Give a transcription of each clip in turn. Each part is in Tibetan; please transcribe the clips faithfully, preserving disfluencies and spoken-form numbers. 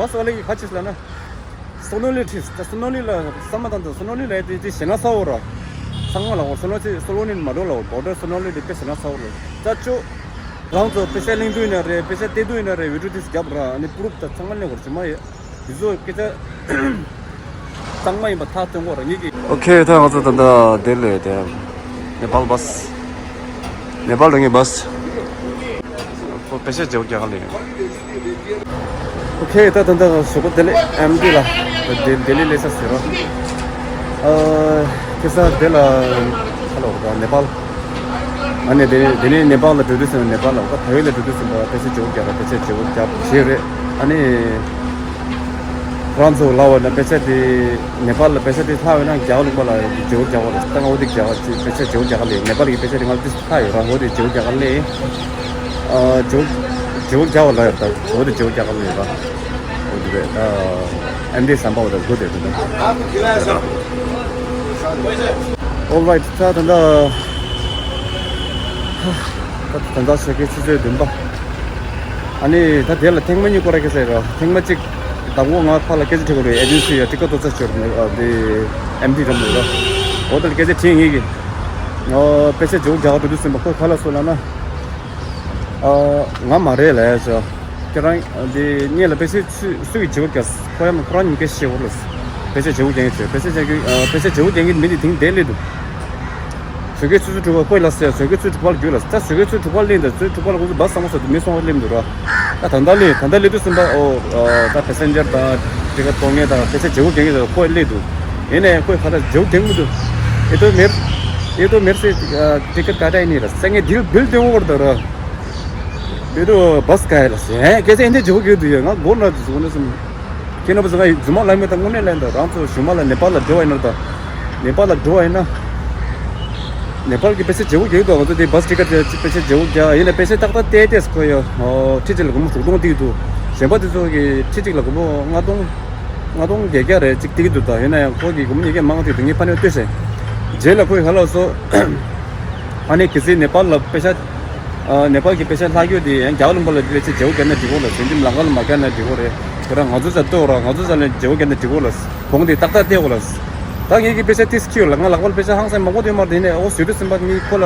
བ་སོ་ལེ་གི་ཁ་ཆེ་ལ་ན། སོ་ནོ་ལི་ཁྲིས་ད་སོ་ནོ་ལི་ལ་བསམ་བློ་བཏང་དང་སོ་ནོ་ལི་ལ་དེ་དེ་ཞེ་ན་ས་འོ་ར། ཚང་མ་ལ་འོ་སོ་ནོ་ཚེ་སོ་ལོ་ནི་མ་འགྲོ་ལ་འོ་བོ་ཏར་སོ་ནོ་ལི་དེ་དཔེ་ཞེ་ན་ས་འོ་ར། ད་ཅོ། རང་ཚོ་དཔེ་ཆ་གླེང་དུས་ཡིན་ན་རེད། དཔེ་ཆ་བལྟས་དུས་ཡིན་ན་རེད། བི་ཌིའོ་དེ་རྒྱབ་ར་ཨ་ནི་པུ་རུབ་ད་ཚང་མ་གླེང་བར་ཇི་མ་ཡེ། དེ་ཚོ་སྐད་ཆ་གཙང་མ་ཡིན་པ་ཐག་བཅད་དགོས་ར་ངེད་ཀྱིས། ཨོ་ཁེ། ད་ང་ཚོ་ད་ལྟ་དེ་ལས་དེ་ནེ་པཱལ་བྷ་སི། ནེ་པཱལ་དུ་ངའི་བྷ་སི། ཁོ་དཔེ་ཆ་བརྗེ་པོ་རྒྱག་ག་ལས། ཨོ་ཁེ། ད་ད་ལྟ་ཞོགས་པ་དེ་ལས་ཨེམ་ཌི་ལ་དེ་ལྡི་ལི་སླེབས་ས་ཟེར་རོ། ཨ། ཁེ་ས་དེ་ལ་ཁ་ལོ་ད་ནེ་པཱལ། ཨ་ནེ་དེ་དེ་ནས་ནེ་པཱལ་ལ་འགྲོ་དུས་ཟིན་པ་ནེ་པཱལ་ལ་ད་བལ་ཡུལ་ལ་འགྲོ་དུས་ཟིན་པ་དཔེ་ཆ་བརྗེ་པོ་རྒྱག་ར་དཔེ་ཆ་བརྗེ་པོ་རྒྱག་བྱེད་རེད། ཨ་ནི། ཁོ་རང་ཚོ་ལབ་པ་ན་དཔེ་ཆ་དེ་ནེ་པཱལ་ལ་དཔེ་ཆ་དེ་ལྷག་ཡོད་ན་རྒྱ་གར་ལུང་པ་ལ་བརྗེ་པོ་རྒྱག་པ་རེད། ད་ང་འོ་དེ་རྒྱག་པ་ཅིག་དཔེ་ཆ་བརྗེ་པོ་རྒྱག་ག་ལས་ནེ་པཱལ་གྱི་དཔེ་ཆ་དེ་ང་ལ་ཏིས་ལྷག་ཡོད་ར་འོ་དེ་བརྗེ་པོ་རྒྱག་ག་ལས། ཨ། བརྗེ་པོ་བརྗེ་པོ་རྒྱག་པ་ལ་ཡོད་ད་འོ་དེ་བརྗེ་པོ་རྒྱག་ག་ལས་ར། འོ་དེ་རེད། ཨ། ཨེམ་ཌི་བསམ་པ་འོ་ད་དགོས་དེ་དེ་ད། All right. ད་ད་ད། ད་ད་ད་ཆ་གི་ཆུ་ཚོད་བདུན་པ། ཨ་ནི་ད་དེ་ལ་ཐེངས་མ་གཉིས་སྐོར་ར་སྐད་ཆ་ཡོད་ར། ཐེངས་མ་གཅིག་ཟླ་ངོ་ལྔ་ཕར་ལ་སྐད་ཆ་དྲི་དགོས་རེད། ཨེ་ཇེན་སི་ཡ་ཊི་ཀེ་ཊི་ཏོ་ཚ་ཤོར་ནས་ཨ་དེ་ཨེམ་ཌི་འགྲམ་ལ་ར། འོ་དེ་ལ་སྐད་ཆ་དྲིས་ངེས་ཀྱི། ཨ་དཔེ་ཆ་བརྗེ་པོ་རྒྱག་འགྲོ་དུས་ཟིན་པ་ཁོས་ག་ལ་སོ་ལ་ན། ཨ་ང་མ་རེད་ལ་ཡ་ཆ། ཁྱེད་རང་དེ་ངེད་ལ་དཔེ་ཆ་སུ་སུ་གིས་བརྗེ་པོ་རྒྱག་ཁོ་ཡང་ཁོ་རང་ཉིད་ཀྱིས་ཤེས་འོ་ལ། དཔེ་ཆ་བརྗེ་པོ་རྒྱག་མཁན་ཚོས་དཔེ་ཆ་བརྗེ་པོ་རྒྱག་མཁན་མི་དེ་དེང་དེ་སླེབས་འདུག་བཟོ་མཁན་ཆུ་ཚོད་དྲུག་པ་ཁོས་ལབ་ཟེར། བཟོ་མཁན་ཆུ་ཚོད་དྲུག་པ་ལ་རྒྱུགས་ལ། ད་བཟོ་མཁན་ཆུ་ཚོད་དྲུག་པ་སླེབས་འདུག་ཆུ་ཚོད་དྲུག་པ་ལ་ཁོ་ཚོ་བ་སང་བ་སོ་དེ་མི་སོང་བ་སླེབས་འདུག་ར། ད་ད་ལྟ་སླེབས་ད་ལྟ་སླེབས་དུས་ཙམ་པ་ཨོ། ད་པེ་སེན་ཇར་དང་ཊི་ཀེ་ཊི་གཏོང་མཁན་དང་དཔེ་ཆ་བརྗེ་པོ་རྒྱག་མཁན་དང་ཁོས་སླེབས་འདུག་ཡིན་ནའི་ཁོས་ག་ད་བརྗེ་པོ་རྒྱག་མི་འདུག་ཨེ་ཏོ་མེར། ཨེ་ཏོ་མེར་སེ་ཊི་ཀེ་ཊི་ཀ་ཊ་ཡིན་ནི་ར་སེ་ངའི་དིལ་བིལ་དེ་འོར་ད་ར། དེ་དུ་བ་སི་ག་ཡ་ལ་སེ་ཧེ་སྐད་ཆ་ཨེ་འདྲ་བརྗེ་པོ་རྒྱག་འདུག་ཡ། ང་མགོ་ན་ཟུག་ན་སེམས། ཁྱེད་རྣམ་པ་ཚོ་ང་རྫུན་མ་ལབ་མེད་ད། དངོས་གནས་ལན་ད་རང་ཚོ་གཞུང་མ་ལ་ནེ་པཱལ་ལ་འགྲོ་བ་ཡིན་ན་ད། ནེ་པཱལ་ལ་འགྲོ་བ་ཡིན་ན། ནེ་པཱལ་གྱི་དཔེ་ཆ་བརྗེ་པོ་རྒྱག་འདུག་ང་ཚོ་དེ་བ་སི་ཊི་ཀེ་ཊི་དཔེ་ཆ་བརྗེ་པོ་རྒྱག་ཡིན་ན་དཔེ་ཆ་ཏག་ཏག་བལྟས་བལྟས་ཁོ་ཡོ། ཁྲི་གཅིག་ལ་སྒོར་མོ་དྲུག་སྟོང་སྟེར་གྱི་འདུག་གཞན་པ་དེ་ཚོ་གི་ཁྲི་གཅིག་ལ་སྒོར་མོ་ལྔ་སྟོང་། ལྔ་སྟོང་བརྒྱད་བརྒྱ་རེ་གཅིག་སྟེར་གྱི་འདུག་ད་ཡིན་ན་ཡང་ཁོ་གི་སྒོར་མོ་ཉིས་བརྒྱ་མང་བ་སྟེར་འདུག་ངས་ཕ་ནས་ལྟོས་ཤིག་རྗེས་ལ་ཁོས་ག་ལབ་སོང་། ཨ་ནི་གལ་སྲིད་ནེ་པཱལ་ལ་དཔེ་ཆ། ཨ་ནེ་པཱལ་གྱི་དཔེ་ཆ་ལྷག་ཡོད་དེ་ཡང་རྒྱ་གར་ལུང་པ་ལ་དཔེ་ཆ་བརྗེ་པོ་བརྒྱབ་ན་འགྲིག་གོ་ལ། ཟིན་ཏིམ་ལང་ཀ་ལ་མ་བརྒྱབ་ན་འགྲིག་གོ་རེད། ཁྱོད་རང་ང་ཚོ་ས་ལྟོས་ར། ང་ཚོ་ས་ལ་བརྗེ་པོ་བརྒྱབ་ན་འགྲིག་གོ་ལ། གོང་དེ་ཏག་ཏག་བལྟས་གོ་ལ། ད་ངེད་ཀྱི་དཔེ་ཆ་ཏིས་ཁྱིའུ་ལ་ང་ལག་པ་ལ་དཔེ་ཆ་ཧང་སང་མང་པོ་དེ་མར་དེ་ནས་ཨོ་བཟོས་དུས་ཙམ་པ་ངས་ཁོ་ལ་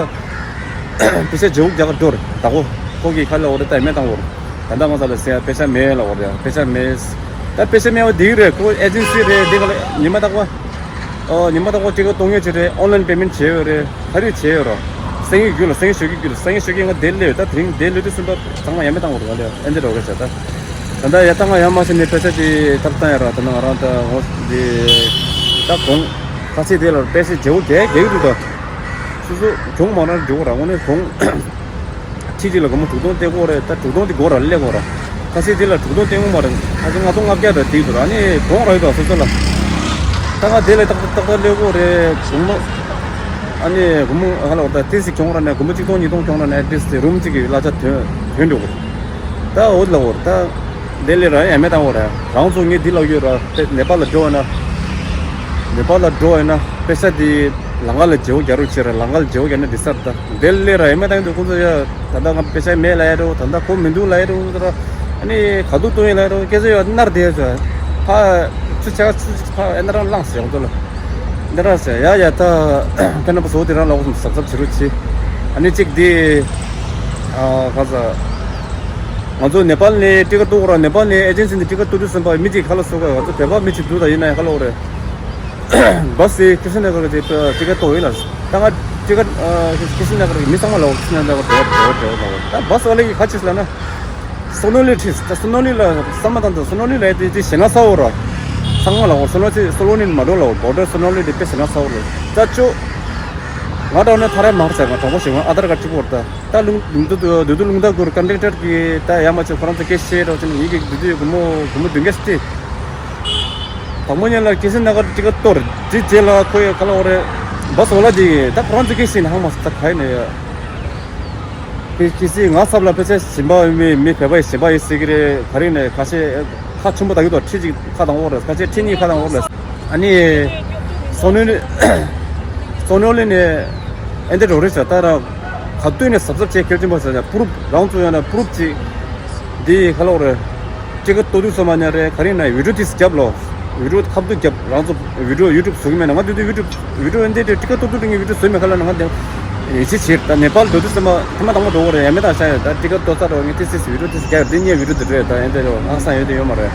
དཔེ་ཆ་བརྗེ་པོ་རྒྱག་ག་འགྲོ་རེད། ད་གོ་ཁོ་གི་ཁ་ལ་འོ་རེད། ད་ཡ་མེད་བཏང་གོ་རེད། ད་ལྟ་ང་ཚོ་ལ་ཟེར་དཔེ་ཆ་མེད་ལ་འོ་རེད། དཔེ་ཆ་མེད། ད་དཔེ་ཆ་མེད་པ་དེ་རེད། ཁོ་ཨེ་ཇེན་སི་རེད། དེ་ག་ལ་ཉི་མ་རྟག་པ། ཨོ་ཉི་མ་རྟག་པ་ཊི་ཀེ་ཊི་གཏོང་མཁན་བྱས་རེད། ཨོན་ལན་པེ་མེན་ཊི་བྱས་ཡོད་རེད། ག་རེ་བྱས་ཡོད་ར། སང་ཉིན་རྒྱུན་ལ་སང་ཉིན་ཞོགས་ཀྱི་རྒྱུན་ལ་སང་ཉིན་ཞོགས་ཀྱི་ང་དེ་སླེབས་ཡོད། ད་དེ་རིང་དེ་སླེབས་དུས་ཙམ་པ་ཚང་མ་ཡ་མེད་བཏང་བ་རེད། ང་ལ་ཨེ་འདྲ་རོགས་རེད་བྱ་ད། ད་ལྟ་ཡ་ད་ང་ཡ་མ་ཤི་ནས་དཔེ་ཆ་དེ་ཐབས་བཏང་ཡ་ར། ད་ནང་རང་ད་ངོ་དེ་ད་གོང་ཁ་ཚིག་དེ་ལ་དཔེ་ཆ་བརྗེ་པོ་རྒྱག་རྒྱག་གི་འདུག་ད་སོ་སོ་གྱོང་མ་རང་འགྲོ་གི་ར། དངོས་གནས་གོང་ཁྲི་གཅིག་ལ་སྒོར་མོ་དྲུག་སྟོང་སྟེར་དགོས་རེད། ད་དྲུག་སྟོང་དེ་སྒོར་ར་སླེབས་དགོས་ར། ཁ་སང་དེ་ལ་དྲུག་སྟོང་སྟོན་དགོས་མ་རེད། ཁ་སང་ལྔ་སྟོང་ལྔ་བརྒྱ་དང་དེ་འདུག་ཨ་ནི་གོང་རག་ཡོད་དོ་སོ་སོ་ལ། ད་ང་དེ་ལ་ཏག་ཏག་ཏག་ཏག་སླེབས་དགོས་རེད། གོང་མ་ཨ་ནི་སྒོར་མོ་ཧ་ལ་བོར་ད་ཏི་སི་གྱོང་ར་ནས་སྒོར་མོ་གཅིག་སྟོང་ཉིས་སྟོང་གྱོང་ར་ནས་ཏི་སི་རུམ་གཅིག་གི་གླ་ཆ་ཐོན་ཐོན་འགྲོ་གི་རེད། ད་འོ་ལ་བོར་ད་དེ་ལས་ར་ཡ་མེད་བཏང་བ་རེད། རང་ཚོ་ངས་འདི་ལ་ཡོད་ར། ནེ་པཱལ་ལ་འགྲོ་བ་ན་ནེ་པཱལ་ལ་འགྲོ་བ་ན་དཔེ་ཆ་འདི་ལང་ཀ་ལ་བརྗེ་པོ་རྒྱག་རོགས་བྱེད་ར། ལང་ཀ་ལ་བརྗེ་པོ་རྒྱག་ན་འགྲིག་ས་རེད། ད་དེ་ལས་ར་ཡ་མེད་བཏང་གི་འདུག་ཁོང་ཚོ་ཡ། ད་ལྟ་ང་དཔེ་ཆ་མེད་ལབ་ཡ་རོ། ད་ལྟ་ཁོ་མི་འདུག་ལབ་ཡ་རོ། ད་ཨ་ནི་ག་དུས་གཏོང་ཡིན་ལབ་ཡ་རོ། སྐད་ཆ་ཡོད་ནར་བསྡད་ཡོད་ཚོད། ཕ་ཚུ་ཆ་ཚུ་ཕ་ཨེ་ན་རང་ལངས་ཟེར་ཡོང་ཚོད་ལ། འདི་རང་ཟེར་ཡ་ཡ་ད་ཁྱེད་རྣམ་པ་ཚོ་དེ་རང་ལ་འོ་གཟབ་གཟབ་བྱེད་རོགས་གྱིས། ཨ་ནི་གཅིག་འདི་ཨ་ག་ས་ང་ཚོ་ནེ་པཱལ་ནས་ཊི་ཀེ་ཊི་གཏུག་ར། ནེ་པཱལ་ནས་ཨེ་ཇེན་སི་ནས་ཊི་ཀེ་ཊི་གཏུག་དུས་ཙམ་པ་མི་གཅིག་ཁ་ལ་སོ་ག་ང་ཚོ་བོད་པ་མི་གཅིག་འདུག་ད་ཡིན་ན་ཡང་ཁ་ལོ་རེད། བ་སི་ཀི་སི་ན་གར་གྱི་ཊི་ཀེ་ཊི་ཡིན་ལ། ད་ང་ཊི་ཀེ་ཊི་ཀི་སི་ན་གར་གྱི་མི་ཚང་མ་ལ་འོ་ཀི་སི་ན་གར་འགྲོ་འགྲོ་འགྲོ་ལ་འོ། ད་བ་སི་བ་ལ་གི་ཁ་ཆེ་ལ་ན། སོ་ནོ་ལི་ཁྲིས་ད་སོ་ནོ་ལི་ལ་བསམ་བློ་བཏང་ད་སོ་ནོ་ལི་ལ་དེ་དེ་ཞེ་ན་ས་འོ་ར། ཚང་མ་ལ་འོ་སོ་ནོ་ཚེ་སོ་ལོ་ནི་མ་འགྲོ་ལ་འོ་བོ་ཏར་སོ་ནོ་ལི་དེ་དཔེ་ཞེ་ན་ས་འོ་ར། ད་ཅོ། ང་འདྲ་ནས་ཐ་ར་མར་ཚ་ང་གྲོགས་པོ་ཞིག་ང་ཨ་དར་ག་གཅིག་པོ་ར་ད། ད་ལུང་ལུང་དུ་དུ་དུ་ལུང་ད་གུར་ཀན་ཌག་ཊར་གི་ད་ཡ་མ་ཆེ་ཁོ་རང་ཚོ་སྐད་བཤད་རོགས་བྱས་ནས་ཡིན་གི་དུ་དུ་གུ་མོ་གུ་མོ་བདུན་ག་སྟེ། དང་པོ་ཉིད་ལ་ཀི་སི་ན་གར་ཊི་ཀེ་ཊི་གཏོར། དེ་རྗེས་ལ་ཁོ་ཡི་ཁ་ལ་འོ་རེད། བ་སོ་ལ་དེ་ད་ཁོ་རང་ཚོ་སྐད་བཤད་ནས་ཧང་མ་སོ་ད་ག་ཡིན་ནས་ཡ། ཀི་ཀི་སི་ང་ཚབ་ལ་དཔེ་ཆ་ཞིམ་པ་མི་མི་བོད་པ་ཡི་ཞིམ་པ་ཡི་ཟེར་གི་རེད། ག་རེ་ནས་ཁ་ཤས་ཁ་ཆེན་པོ་ད་གི་དོ་ཁྲི་གཅིག་ཁ་དང་འོ་རེད། ཁ་ཤས་ཁྲི་གཉིས་ཁ་དང་འོ་རེད། ཨ་ནི། སོ་ནོ་ནི། སོ་ནོ་ལི་ནས་ཨེ་འདྲ་རོ་རེད་ཟེར་ད་ར། ག་དུས་ནས་གཟབ་གཟབ་བྱས་ཁེར་ཆེན་པོ་ཟེར་ཡ་པུ་རུབ་རང་ཚོ་ཡོད་ན་པུ་རུབ་ཅིག་འདི་ཁ་ལ་འོ་རེད། ཊི་ཀེ་ཊི་གཏོར་དུས་ཙམ་པ་ནས་རེད། ག་རེ་ཡིན་ན་བི་ཌི་ཡོ་དེ་རྒྱབ་ལོ། བི་ཌི་ཡོ་ཁ་ཐུག་རྒྱབ། རང་ཚོ་བི་ཌི་ཡོ་ཡུ་ཊུབ་བཟོ་གི་མེད་ན། ང་དེ་དུས་ཡུ་ཊུབ་བི་ཌི་ཡོ་འདི་དེ་ཊི་ཀེ་ཊི་གཏོར་དུས་དེ་ངས་བི་ཌི་ཡོ་བཟོས་མེད་ཁ་ལ་ན། ང་དེ་ཡིད་ཆེས་བྱེད། ད་ནེ་པཱལ་འགྲོ་དུས་ཙམ་པ་ཐེངས་མ་དང་པོ་འགྲོ་གི་རེད། ཡ་མེད་དང་ཤ་ཡ། ད་ཊི་ཀེ་ཊི་གཏོར་ཚར་རོ། ངས་ཏི་སི་སི་བི་ཌི་ཡོ་ཏི་སི་རྒྱབ་དེ་ངས་བི་ཌི་ཡོ་དེ་རེད། ད་ཡན་དེ་རོ་ཧང་སང་ཡོད་དེ་ཡོད་མ་རེད།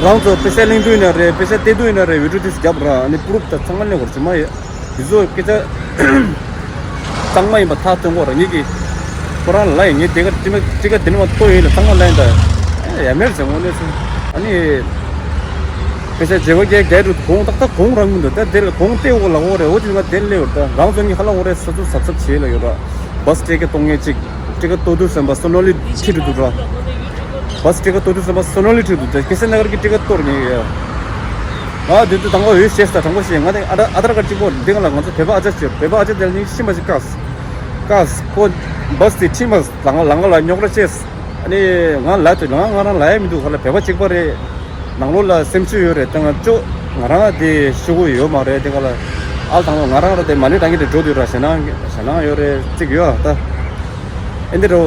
རང་ཚོ་པེ་ས་ལེན་དུས་ཡིན་ན་རེད། པེ་ས་སྟེར་དུས་ཡིན་ན་རེད། བི་ཌི་ཡོ་ཏི་སི་རྒྱབ་ར། ཨ་ནི་པུ་རུབ་ད་ཚང་མ་ལེན་དགོས་རེད། ཇི་མ་ཡོད། དེ་ཚོ་སྐད་ཆ་གཙང་མ་ཡིན་པ་ཐག་བཅད་དགོས་རེད། ངེད་ཀྱིས་ཁོ་རང་ལ་ཡིན། ངས་དེ་ག་ཊི་མ་ཊི་ཀེ་ཊི་དེ་ནས་མ་གཏོང་ཡིན་ལ་ཚང་མ་ལ་ཡིན། ད་ཨེ་ཡ་མེར་ཟེར་དངོས་གནས་སུ། ཨ་ནི་ཕལ་ཆེར་བརྗེ་བ་རྒྱག་རྒྱག་འགྲོ་གོང་ཏག་ཏག་གོང་རང་མི་འདུག་ད་དེ་ལ་གོང་སྟེར་འོག་ལ་འོག་རེད། འོ་དེ་ང་དེ་ལས་ཡོད། ད་རང་ཚོ་གཉིས་ཧ་ལ་འོག་རེད། ས་ཚུགས་གཟབ་གཟབ་བྱེད་ལ་ཡོད་ར། བྷ་སི་ཊི་ཀེ་ཊི་གཏོང་མཁན་གཅིག་ཊི་ཀེ་ཊི་གཏོར་དུས་ཙམ་པ་སོ་ནོ་ལི་ཁྲིད་འགྲོ་འདུག་ར། བྷ་སི་ཊི་ཀེ་ཊི་གཏོར་དུས་ཙམ་པ་སོ་ནོ་ལི་ཁྲིད་འདུག་ད་ཀེ་སེ་ན་གར་གྱི་ཊི་ཀེ་ཊི་གཏོར་ངེས་ཡོད། ང་དེ་དུས་དང་པོ་འོས་བཤད་ས་དྲང་པོ་བཤད། ང་དེ་ཨ་དར་ཨ་དར་ཀར་གཅིག་པོ་འདི་ག་ལ་ང་ཚོ་བོད་པ་ཨ་ཅག་བྱས། བོད་པ་ཨ་ཅག་དེ་ལ་ནི་ཤི་མ་ཤི་བཀག་བཀག་ཁོ་བྷ་སི་དེ་ཁྲིད་མ་ལང་ལང་ལ་རྙོག་ར་བྱས། ཨ་ནི་ང་ལ་དུས་ང་ང་རང་ལ་ཡ་མི་འདུག་ག་ལ། བོད་པ་གཅིག་པ་རེད། ནང་ལོགས་ལ་སེམས་ཤུགས་ཡོད་རེད། ད་ང་ཅོ་ང་རང་དེ་ཤུ་གུ་ཡོད་མ་རེད། དེ་ག་ལ་ཨ་དང་པོ་ང་རང་ར་དེ་མ་ཎི་བགྲང་གི་དེ་འགྲོ་དུས་ར་ཞེད་སྣང་ཞེད་སྣང་ཡོད་རེད་ཅིག་ཡོད་ད། ཨེ་འདི་རུ་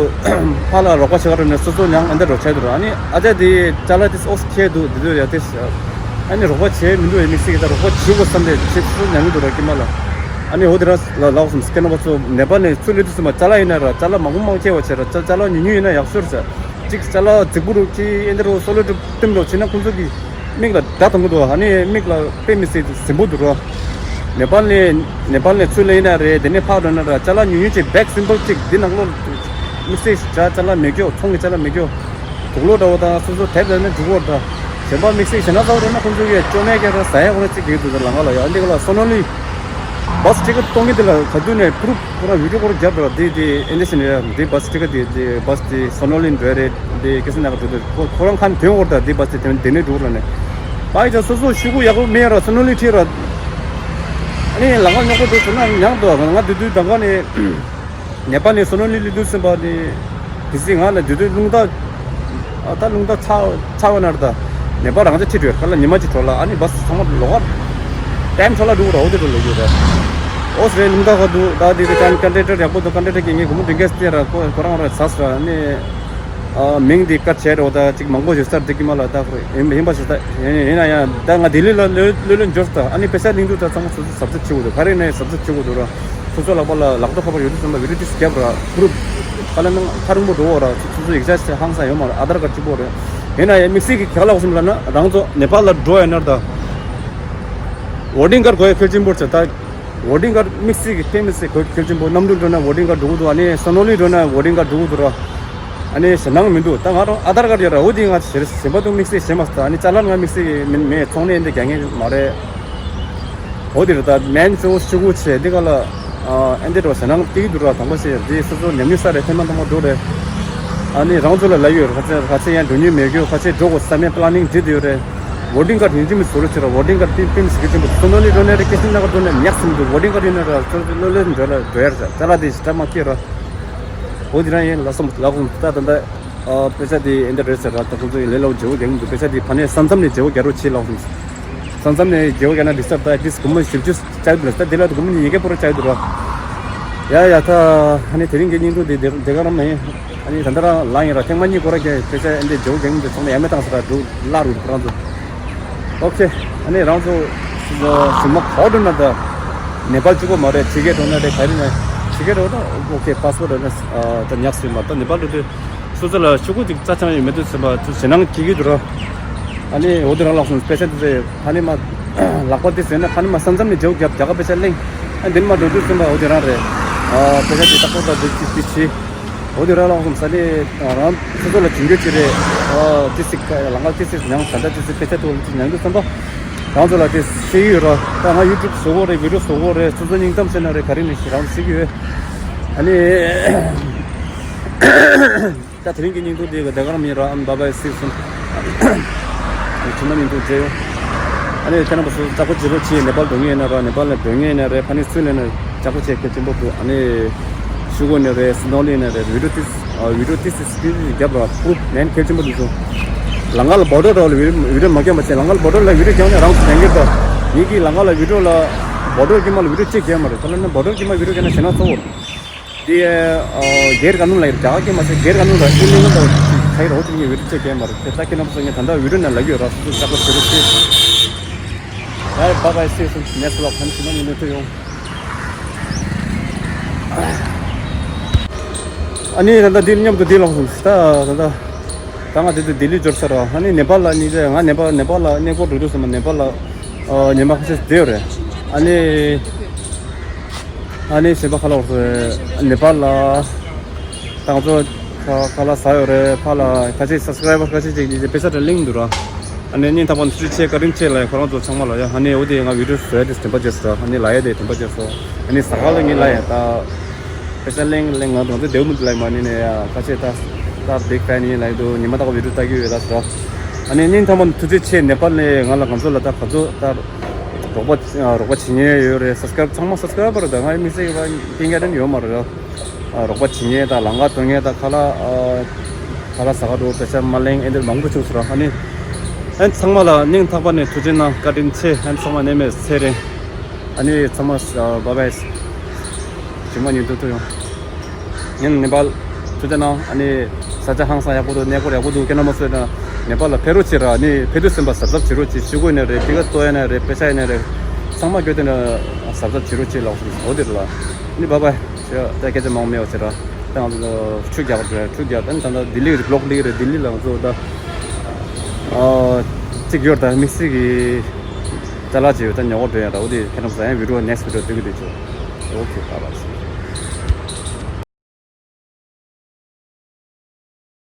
ཕ་ལ་རོགས་པ་བྱེད་ག་འགྲོ་ནས་སོ་སོ་མྱངས་ཨེ་འདི་རུ་བྱས་འདུག་ཨ་ནི་ཨ་ཅག་དེ་ཅ་ལག་དེ་ཨོགས་ཁྱེར་འདུག་དེ་དུས་ཡ་དེ་ཨ་ནི་རོགས་པ་བྱེད་མི་འདུག་ཡ་དམིགས་བསལ་གྱི་ད་རོགས་པ་བྱེད་དགོས་བསམ་པའི་ཆེད་སོ་སོ་མྱངས་མི་འདུག་ར་ཀི་མ་ལ། ཨ་ནི་འོ་དེ་ར་ལ་ལགས་སམ་སྐད་ནོ་པ་ཚོ་ནེ་པ་ལ་ནས་ཚུར་སླེབས་དུས་ཙམ་པ་ཅ་ལག་ཡིན་ན་ར་ཅ་ལག་མང་པོ་མང་ཁྱེར་བ་བྱས་ར་ཅ་ཅ་ལག་ཉུང་ཉུང་ཡིན་ན་ཡག་ཤོས་རེད་ཟེར། གཅིག་ཅ་ལག་རྫིག་པོ་རུ་ཅི་ཨེ་འདི་རུ་སོ་ལོ་ཊེབ་བཏིམ་རོགས་བྱས་ན་ཁོང་ཚོ་གི་མིག་ལ་དགྲ་གཏོང་གི་འདུག་ཨ་ནི་མིག་ལ་དཔེ་མི་སྲིད་ཟིན་པོ་འདུག་རོ། ནེ་པཱལ་ནས་ནེ་པཱལ་ནས་ཚུར་སླེབས་ཡིན་ན་རེད། དེ་ནས་ཕར་འགྲོ་ན་ར་ཅ་ལག་ཉུང་ཉུང་ཅིག་བེག་སིམ་པལ་ཅིག་འདི་ནང་ལོགས་དམིགས་བསལ་ཅ་ཅ་ལག་མེད་རྒྱུ་ཚོང་གི་ཅ་ལག་མེད་རྒྱུ་དུག་ལོག་འདྲ་བོ་དང་སོ་སོ་དེབ་ལ་ནི་འགྲོ་གི་རེད། གཞན་པ་དམིགས་བསལ་གཞན་ན་ཚ་བོ་རེད་ན་ཁོང་ཚོ་གིས་ཅོ་མེད་ཀྱི་ར་ཟ་ཡ་ཁོ་ར་ཅིག་གི་འདུག་ལ་ང་ལ་ཡ་འདི་ག་ལ་སོ་ནོ་ལི་བྷ་སི་ཊི་ཀེ་ཊི་གཏོང་གི་དེ་ལ་ག་དུས་ནས་པུ་རུབ་ཁོ་རང་བི་ཌི་ཡོ་ཁོ་རང་རྒྱབ་འགྲོ་དེ་དེ་ཨེ་འདི་ཞིག་ནས་དེ་བྷ་སི་ཊི་ཀེ་ཊི་དེ་དེ་བྷ་སི་དེ་སོ་ནོ་ལི་འགྲོ་རེད། དེ་ཀེ་སི་ན་ག་འགྲོ་དེ་ཁོ་ཁོ་རང་ཁ་ནས་དོན་འོར་ད་དེ་བྷ་སི་དེ་དེ་ནས་འགྲོ་ར་ནས་པ་ཡི་ཅག་སོ་སོ་ཤུ་གུ་ཡག་པོ་མེད་ར་སོ་ནོ་ལི་ཁྲིད་ར། ཨ་ནི་ལང་ཀ་ཉོག་པོ་འགྲོ་ཚོ་ན་ཉག་འདུག་ང་དེ་དུས་ད་ག་ནས། ནེ་པཱལ་ནས་སོ་ནོ་ལི་ལི་དུ་སེམས་པ་ནི། དེ་སྲིད་ང་ལ་དུས་དུས་རླུང་རྟ། ཨ་ད་རླུང་རྟ་ཚ་ཚ་བ་ན་ར་ད། ནེ་པཱལ་རང་ཅག་ཁྲིད་འགྲོ་ཡ་ག་ལ་ཉི་མ་གཅིག་འགྲོ་ལ་ཨ་ནི་བྷ་སི་ཚང་མ་ལོག་ག་ཊེམ་ཚོ་ལ་འགྲོ་ར་འོ་དེ་འགྲོ་ལ་ཡོད་ར། ཨོ་སི་རེད་རླུང་རྟ་ག་འདུག་ད་དེ་དེ་ཀན་ཀན་ཊེག་ཊར་ཡག་པོ་འདུག་ཀན་ཊེག་ཊར་གྱིས་ངས་སྒོར་མོ་བདུན་བརྒྱ་སྟེར་ར་ཁོ་ཁོ་རང་ར་ཟ་ས་ར་ནི། ཨ་མིང་འདི་བཀའ་བྱས་རོགས་ད་ཅིག་མང་པོ་ཡོད་སར་འདི་ཀི་མ་ལ་ད་ཁོ་ཡིན་ཡིན་པ་ཞིག་ད་ཡིན་ཡིན་ན་ཡང་ད་ང་ལྡི་ལི་ལ་ལོས་ལོས་ལོས་འབྱོར་ད་ཨ་ནི་པེ་ས་ལིང་དུ་ད་ཚང་མ་སོ་སོ་གཟབ་གཟབ་བྱེད་དགོས་འདུག་ག་རེ་ནས་གཟབ་གཟབ་བྱེད་དགོས་འདུག་ར་སོ་སོ་ལག་པ་ལ་ལག་ཐོག་ཁ་པར་ཡོད་དུས་ཙམ་པ་བི་ཌི་ཡོ་ཏི་སི་རྒྱབ་ར་པུ་རུབ་ཁ་ལ་ནང་ཁ་རིང་པོ་འགྲོ་འོ་ར་སོ་སོ་ཡིག་ཆ་ཧང་སང་ཡོད་མ་རེད། ཨ་དར་ཀར་གཅིག་པོ་རེད། ཡིན་ན་ཡང་དམིགས་བསལ་གྱི་ག་ལ་འོ་སེམས་ལ་ན་རང་ཚོ་ནེ་པཱལ་ལ་འགྲོ་ཡ་ན་ར་ད་ཝོ་ཊིང་ཀར་དགོས་ཡ་གལ་ཆེན་པོ་རེད་ད། ཝོ་ཊིང་ཀར་དམིགས་བསལ་གྱི་དཔེ་མི་སྲིད་གོ་གལ་ཆེན་པོ། གནམ་གྲུ་འགྲོ་ན་ཝོ་ཊིང་ཀར་འགྲོ་གི་འདུག་ཨ་ནི་སོ་ནོ་ལི་འགྲོ་ན་ཝོ་ཊིང་ཀར་འགྲོ་གི་འདུག་ར། ཨ་ནི་ཞེད་སྣང་མི་འདུག་ད་ང་རང་ཨ་དར་ཀར་ཡོད་ར་འོ་དེ་ང་ཞེད་ཞེན་པ་འདུག་དམིགས་བསལ་ཞེད་མ་ཟ། ཨ་ནི་ཅ་ལག་ང་དམིགས་བསལ་མིན་མེད་ཚོང་ལས་འདི་རྒྱག་མཁན་མ་རེད། འོ་དེ་རེད་ད་མན་ཚོ་ཤུ་གུ་ཆེ་འདི་ག་ལ་ཨ་འདི་འགྲོ་ཞེད་སྣང་སྐྱེ་གི་འདུག་ར། དང་པོ་ཞེ་འདི་སོ་སོ་ཉམས་མྱོང་ས་རེད། ཐེངས་མ་དང་པོ་འགྲོ་རེད། ཨ་ནི་རང་ཚོ་ལ་ལབ་ཡོད་ར་ཁ་ཚེ་ཁ་ཚེ་ཡང་འགྲོ་མྱོང་མེད་གི་ཁ་ཚེ་འགྲོ་དགོས་བསམ་ཡང་པི་ལ་ནིང་བྲིས་བསྡད་ཡོད་རེད། ཝོ་ཊིང་ཀར་ཡིན་གཅིག་མིན་བཟོ་རོགས་བྱེད་ར། ཝོ་ཊིང་ཀར་པིན་པིན་ཟེར་གྱི་ཅན་པོ་སོ་ནོ་ནི་རོ་ནས་རེ་ཀེ་སིན་ན་ག་འགྲོ་ནས་ཉག་སེམས་འདུག་ཝོ་ཊིང་ཀར་ཡིན་ན་ར་སོ་སོ་ལོ་ལོ་འགྲོ་ལ་འགྲོ་ཡར་ཟ་ཅ་ལག་དེ་ཞིག་ད་མ་སྐྱེ་ར། འོ་དེ་རང་ཡིན་ལ་སོམ་ལ་ཁོང་ད་ད་ད་ཨ་དཔེ་ཆ་དེ་ཨེ་འདྲ་རེད་ཟེར་ར། ད་ཁོང་ཚོ་ཡི་ལས་སླ་བོ་བརྗེ་བོ་རྒྱག་གི་འདུག་དཔེ་ཆ་དེ་ཕ་ནས་ས་མཚམས་ནས་བརྗེ་བོ་རྒྱག་རོགས་བྱེད་ལ་སོམ། ས་མཚམས་ནས་བརྗེ་བོ་རྒྱག་ན་འགྲིག་ས་རེད། ད་ཨེ་ཊི་ལིསཊ་སྒོར་མོ་བཞི་བཅུ་བཅག་འདུག་ད་དེ་ལ་སྒོར་མོ་ཉིས་བརྒྱ་པོ་ར་བཅག་འདུག་ར། ཡ་ཡ་ད་ཨ་ནི་དེ་རིང་གི་བརྙན་ཐུང་དེ་དེ་དེ་ག་རང་མ་ཡིན། ཨ་ནི་ད་ལྟ་རང་ལངས་ཡིན་ར། ཐེངས་མ་གཉིས་སྐོར་ར་རྒྱག་དཔེ་ཆ་ཨེ་འདྲས་བརྗེ་བོ་རྒྱག་གི་འདུག་ཚང་མ་ཡ་མེད་བཏང་ས་ར་འདུག་ལ་རུ་རང་ཚོ། ཨོ་ཁེ། ཨ་ནི་རང་ཚོ་གཞུང་མ་ག་པར་འགྲོ་ན་ད་ནེ་པཱལ་གཅིག་པོ་མ་རེད། ཕྱི་རྒྱལ་འགྲོ་ན་རེད། ག་རེ་ན་ཕྱི་རྒྱལ་འགྲོ་ན་ཨོ་ཁེ་པཱ་སི་པོར་ཊ་ད་ཉག་སྲིད་མ་ད་ནེ་པཱལ་འགྲོ་དུས་སོ་སོ་ལ་ཤོག་གུ་ཅིག་རྩ་ཆང་ཡོད་མེད་དུས་ཟིན་པ་ཞེད་སྣང་སྐྱེ་གི་འདུག་ར། ཨ་ནི་འོ་དེ་རང་ལགས་སོང་དཔེ་ཆ་དེ་ཚོ་ཕ་ནི་མ་ལག་པ་དེ་ཟིན་ན་ཕ་ནི་མ་ས་མཚམས་ནས་བརྗེ་བོ་རྒྱབ་རྒྱ་གར་དཔེ་ཆ་གླེང་། ཨ་འདི་ནི་མ་འགྲོ་དུས་ཟིན་པ་འོ་དེ་རང་རེད། ཨ་དཔེ་ཆ་དེ་ཏག་ཏག་ཏག་དེ་ཅིག་དེ་བྱེད། འོ་དེ་རང་ལ་འོང་སོང་ས་ནས་རང་སོ་སོ་ལ་ཇུས་འགོད་ཅིག་རེད། ཨ་ཏི་སི་ལང་ཀ་ཏི་སི་ཉང་ད་ལྟ་ཏི་སི་དཔེ་ཆ་ཐོག་ལ་ཅིག་ཉང་དུ་བསམ་པ། རང་ཚོ་ལ་དེ་ཤེས་ཡོད་ར། ད་ང་ཡུ་ཊུབ་བཟོ་གོ་རེད། བི་ཌིའོ་བཟོ་གོ་རེད། སོ་སོ་སྙིང་གཏམ་བཤད་ན་རེད། ག་རེ་ནས་ཤེས་རང་ཤེས་ཀྱི་ཡོད། ཨ་ནི་ད་དེ་རིང་གི་བརྙན་ཐུང་དེ་ག་དེ་ག་རང་མིན་ར། ཨམ་བྷ་བྷའི་སི་སུན། ཁྱིམ་ན་མིན་འདུག་ཅེས། ཨ་ནི་ཁྱེད་རྣམ་པ་ཚོ་ལྕགས་པོ་བྱེད་རོགས་བྱེད། ནེ་པཱལ་འགྲོ་མཁན་ཡིན་ན་ར། ནེ་པཱལ་ནས་འགྲོ་མཁན་ཡིན་ན་རེད། ཕ་ནི་སུ་ལས་ན་ལྕགས་པོ་བྱེད་གལ་ཆེན་པོ་འདུག་ཨ་ནི་ཤུ་གུ་ནས་རེད། སི་ནོ་ལི་ནས་རེད། བི་ཌིའོ་ཏི་སི་ཨ་བི་ཌིའོ་ཏི་སི་སི་ཀིའུ་རི་ཊི་རྒྱབ་ར་པུ་ནན་གལ་ཆེན་པོ་འདུག་སོ། ལང་ཀ་ལ་བོར་ཌར་འདྲ་བ་ལ་བི་ཌིའོ་མ་རྒྱབ་མ་བྱེད། ལང་ཀ་ལ་བོར་ཌར་ལ་བི་ཌིའོ་རྒྱབ་ན་རང་ཚོ་ལེན་གྱི་རེད། ངེད་ཀྱིས་ལང་ཀ་ལ་བི་ཌིའོ་ལ་བོར་ཌར་དཀྱིལ་མ་ལ་བི་ཌིའོ་གཅིག་རྒྱབ་མ་རེད། ད་ལ་ན་བོར་ཌར་དཀྱིལ་མ་བི་ཌིའོ་རྒྱབ་ན་ཞེད་སྣང་ཚ་བོ་རེད། དེ་ཨ་སྒེར་ཀ་ནུན་ལ་ཡིན། རྒྱ་གར་གྱི་མ་ཟད་སྒེར་ཀ་ནུན་ལ་ཨི་ལི་གལ་དང་ ཁ་ཡི་རོ་ཅིག་གི་བི་ཌིའོ་ཅིག་བརྒྱབ་མ་རེད། དེ་ད་ཁྱེད་རྣམ་ཚོ་ངས་ད་ལྟ་བི་ཌིའོ་ནང་ལབ་ཡོད་ར། སོ་སོ་ལྕགས་པོ་བྱེད་རོགས་བྱེད། Bye bye, see you soon, next vlog. ཕན་ཚུན་ནས་ཐུག་ཡོང་། ཨ་ནི་ད་ལྟ་འདི་མཉམ་དུ་འདི་ལོག་སོང་། ད་ད་ལྟ་ད་ང་དེ་དུས་ལྡི་ལི་འབྱོར་ཚར་ར། ཨ་ནི་ནེ་པཱལ་ལ་ནི་ང་ནེ་པཱལ་ནེ་པཱལ་ལ་གནས་སྐོར་འགྲོ་དུས་ཙམ་པ་ནེ་པཱལ་ལ་ཉི་མ་ཁ་ཤས་བསྡད་ཡོད་རེད། ཨ་ནི་ཨ་ནི་གཞན་པ་ཁ་ལོག་སོང་། ནེ་པཱལ་ལ་ད་ང་ཚོ་ཁ་ཁ་ལག་ཟ་ཡོད་རེད། ཕར་ལ་ཁ་ཤས་སབ་སི་ཀ་རའི་བར་ཁ་ཤས་ཅིག་གིས་པེ་ས་དྲ་གླེང་འདུག་ར། ཨ་ནི་སྙིང་ཐག་པ་ནས་ཐུགས་རྗེ་ཆེ་བཀའ་དྲིན་ཆེ་ལབ་ཡ། ཁོ་རང་ཚོ་ཚང་མ་ལ་ཡ། ཨ་ནི་འོ་དེ་ང་བི་ཌིའོ་བཟོ་ཡ་དེ་དེ་འདྲ་བྱས་སོང་། ཨ་ནི་ལབ་ཡ་དེ་དེ་འདྲ་བྱས་སོང་། ཨ་ནི་ཟ་ཁང་ལ་ངས་ལབ་ཡ། ད་པེ་ས་གླེང་གླེང་ང་ང་ཚོ་བདེ་པོ་མི་འདུག་ལབ་ཡ། མ་ནི་ནས་ཡ་ཁ་ཤས་ད་ད་བིག་ཕེན་ཡིན་ལབ་ཡ་འདུག་ཉི་མ་ད་ག་བི་ཌིའོ་ལྟ་གི་ཡོད་ལབ་སོང་། ཨ་ནི་སྙིང་ཐག་པ་ནས་ཐུགས་རྗེ་ཆེ། ནེ་པཱལ་ནས་ང་ལ་ང་ཚོ་ལ་ད་ག་ཚོད་ད་རོགས་པ་རོགས་པ་བྱེད་མཁན་ཡོད་རེད། སབ་སི་ཀ་རའི་བར་ཚང་མ་སབ་སི་ཀ་རའི་བར་ད་ང་དམིགས་བསལ་གྱི་བ་སྐྱིད་ངལ་ཡོད་མ་རེད། ཨ་རོགས་པ་བྱེད་མཁན་དང་ལམ་ཁ་སྟོན་མཁན་དང་ཁ་ལག་ཨ་ཁ་ལག་ཟ་ཁང་དུ་པེ་ས་མ་གླེང་ཨེ་འདིར་མང་པོ་བྱུང་སོང་ར། ཨ་ནི་ཨན་ཚང་མ་ལ་སྙིང་ཐག་པ་ནས་ཐུགས་རྗེ་གནང་། བཀའ་དྲིན་ཆེ། ཨན་ཚང་མ་ནད་མེད་ཚེ་རིང་། ཨ་ནི་ཚང་མ་ཨ་བཱའི་བཱའི། ཇུ་མ་ཉིན་དུ་ཐུག་ཡོང་། ངས་ནེ་པཱལ་ཐུགས་རྗེ་གནང་། ཨ་ནི་ས་ཆ་ཧང་སང་ཡག་པོ་འདུག་གནས་སྐོར་ཡག་པོ་འདུག་ཁྱེད་རྣམ་པ་ཚོས་ནེ་པཱལ་ལ་ཕེབས་རོགས་བྱེད་ར། ཨ་ནི་ཕེབས་དུས་ཙམ་པ་གཟབ་གཟབ་བྱེད་རོགས་བྱེད། ཤོག་གུ་ཡིན་ན་རེད། ཏི་ཀ་ཏོ་ཡིན་ན་རེད། པེ་ས་ཡིན་ན་རེད། ཚང་མ་སྐྱོ་དེ་ན་གཟབ་གཟབ་བྱེད་རོགས་བྱེད་ལབ་སོང་། འོ་དེ་རེད་ལ། ཨ་ནི་བཱའི་བཱའི། ད་སྐད་ཆ་མང་པོ་མེད་པ་བྱེད་ར། ད་ང་ཚོ་ཆུ་རྒྱག་པ་རེད། ཆུ་རྒྱག་ད་ནི་ད་ལྟ་ལྡི་ལི་གི་བི་ལོག་ལི་རེད། ལྡི་ལི་ལ་ང་ཚོ་ད་ཨ་གཅིག་ཡོད་ར། ད་དམིགས་བསལ་གྱི་ཅ་ལག་ཅིག་ཡོད། ད་ཉོ་ག་འགྲོ་ཡ་ར། འོ་དེ་ཁྱེད་རྣམ་ཚོ་ཡང་བི་ཌིའོ་ནེག་སི་ཊི་བི་ཌིའོ་སྟོན་གྱི་འདུག་ཅོ། ཨོ་ཁེ། བཱའི་བཱའི།